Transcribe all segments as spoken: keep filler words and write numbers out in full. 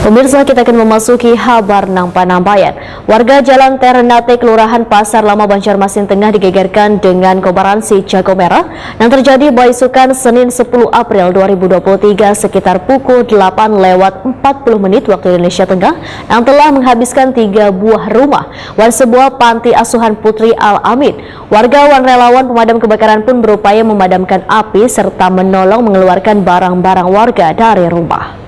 Pemirsa, kita akan memasuki habar nang panambayan. Warga Jalan Ternate, Kelurahan Pasar Lama, Banjarmasin Tengah digegerkan dengan kobaran si jago merah nang terjadi baisukan Senin sepuluh April dua ribu dua puluh tiga sekitar pukul delapan lewat empat puluh menit waktu Indonesia Tengah, nang telah menghabiskan tiga buah rumah wan sebuah panti asuhan Putri Al Amin. Warga wan relawan pemadam kebakaran pun berupaya memadamkan api serta menolong mengeluarkan barang-barang warga dari rumah.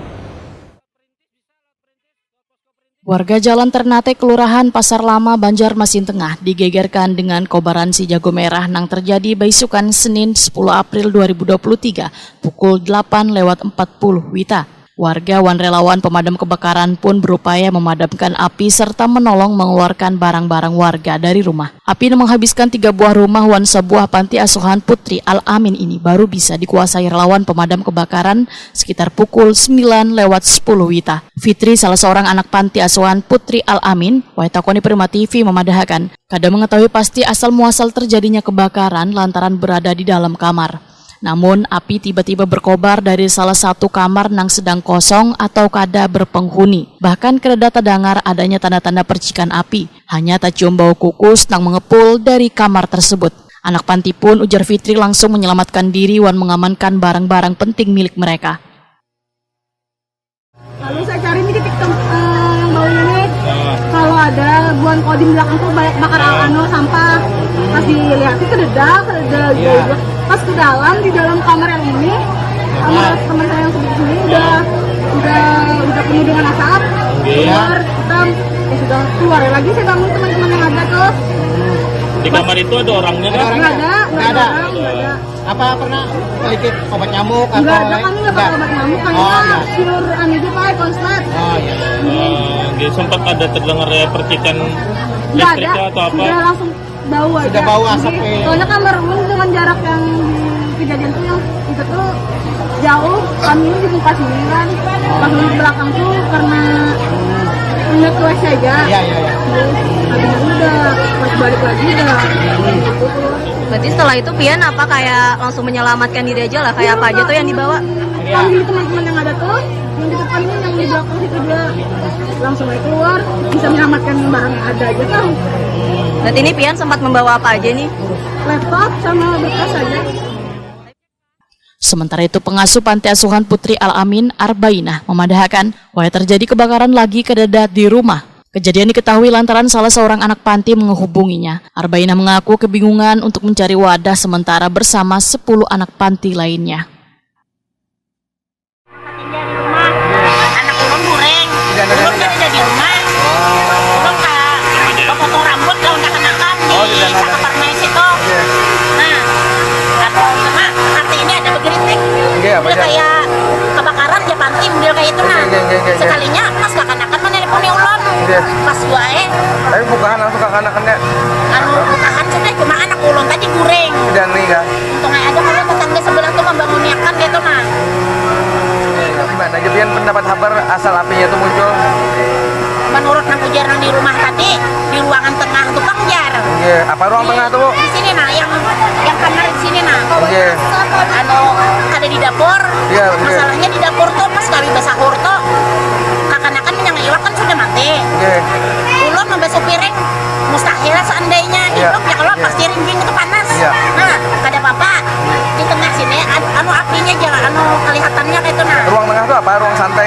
Warga Jalan Ternate, Kelurahan Pasar Lama, Banjarmasin Tengah, digegerkan dengan kobaran si jago merah nang terjadi baisukan Senin sepuluh April dua ribu dua puluh tiga pukul delapan lewat empat puluh wita. Warga wan relawan pemadam kebakaran pun berupaya memadamkan api serta menolong mengeluarkan barang-barang warga dari rumah. Api nang menghabiskan tiga buah rumah wan sebuah panti asuhan Putri Al Amin ini baru bisa dikuasai relawan pemadam kebakaran sekitar pukul sembilan lewat sepuluh wita. Fitri, salah seorang anak panti asuhan Putri Al Amin, wayah takoni Prima T V, memadahakan, kada mengetahui pasti asal muasal terjadinya kebakaran lantaran berada di dalam kamar. Namun, api tiba-tiba berkobar dari salah satu kamar nang sedang kosong atau kada berpenghuni. Bahkan, kadada tadangar adanya tanda-tanda percikan api, hanya tacium bau kukus nang mengepul dari kamar tersebut. Anak panti pun, ujar Fitri, langsung menyelamatkan diri wan mengamankan barang-barang penting milik mereka. Lalu saya cari nih di TikTok eh, yang baunya nih. Kalau ada guan kau di belakang tuh banyak bakar anu sampah. Pas dilihat itu ada kadada bau. Pas ke dalam, di dalam kamar yang ini, kamar teman saya yang sebelah sini udah udah udah penuh dengan asap. Keluar hitam. Ya sudah, keluar lagi, saya bangun teman-teman yang ada tuh. Di kamar itu ada orangnya kan? Nggak ada, nggak ada orang, nggak ada. Apa pernah sedikit obat nyamuk atau Enggak ada, kami enggak pakai obat nyamuk, kayaknya oh, iya. Pure anu aja pakai konslet. Oh iya. Uh, dia sempat ada terdengar ya percikan listrik atau apa? Sudah langsung bau aja. Sudah bau asap. Jadi, soalnya kamar ulun dengan jarak yang di kejadian tuh yang itu tuh jauh, kami di muka sini kan. Pas di belakang tuh karena ingat tuh aja. Iya, iya, iya. Habis itu udah pas balik lagi udah. Berarti setelah itu Pian apa kayak langsung menyelamatkan diri aja lah, kayak apa aja tuh yang dibawa? Panggil teman-teman yang ada tuh, yang di depan ini, yang di belakang situ juga langsung aja keluar, bisa menyelamatkan barang yang ada aja kan. Berarti ini Pian sempat membawa apa aja nih? Laptop sama berkas aja. Sementara itu, pengasuh Panti Asuhan Putri Al-Amin, Arbainah, memadahakan, wayah terjadi kebakaran lagi kadada di rumah. Kejadian diketahui lantaran salah seorang anak panti menghubunginya. Arbainah mengaku kebingungan untuk mencari wadah sementara bersama sepuluh anak panti lainnya. Anak ulun guring, ulun kan ada di rumah, ulun ka bapotong rambut lawan kakanakan di saka parmai situ. Nah, aku kena hati ini ada begeritik, udah kaya kebakaran ja panti model kaya itu nah. Sekalinya pas kakanakan. Kan meneleponi ulun. Pas jua eh. Tapi bukahan langsung kakanakannya. Anu bukahan sudah cuma anak ulun tadi guring. Dan nih kah? Untung aja kalau tetangga sebelah tuh membanguniakan gitu nah. Gimana aja pian pendapat habar asal apinya itu muncul? Menurut nang ujar nang di rumah tadi di ruangan tengah tuh pang jar. Iya, apa ruang tengah tuh? Di sini nah yang yang kamar di sini nah. Iya. Anu kada di dapur. Iya. Masalahnya di dapur tuh pas kami basahur tuh kakanakan menyang iwak kan sudah mati. Iya. Ulun membasuh piring mustahil seandainya iya. Hidup ya kalau iya. Pasti rinjing itu panas. Iya. Nah, kada apa-apa. Di tengah sini anu apinya jangan anu kelihatannya kayak itu nah. Ruang tengah tuh apa? Ruang santai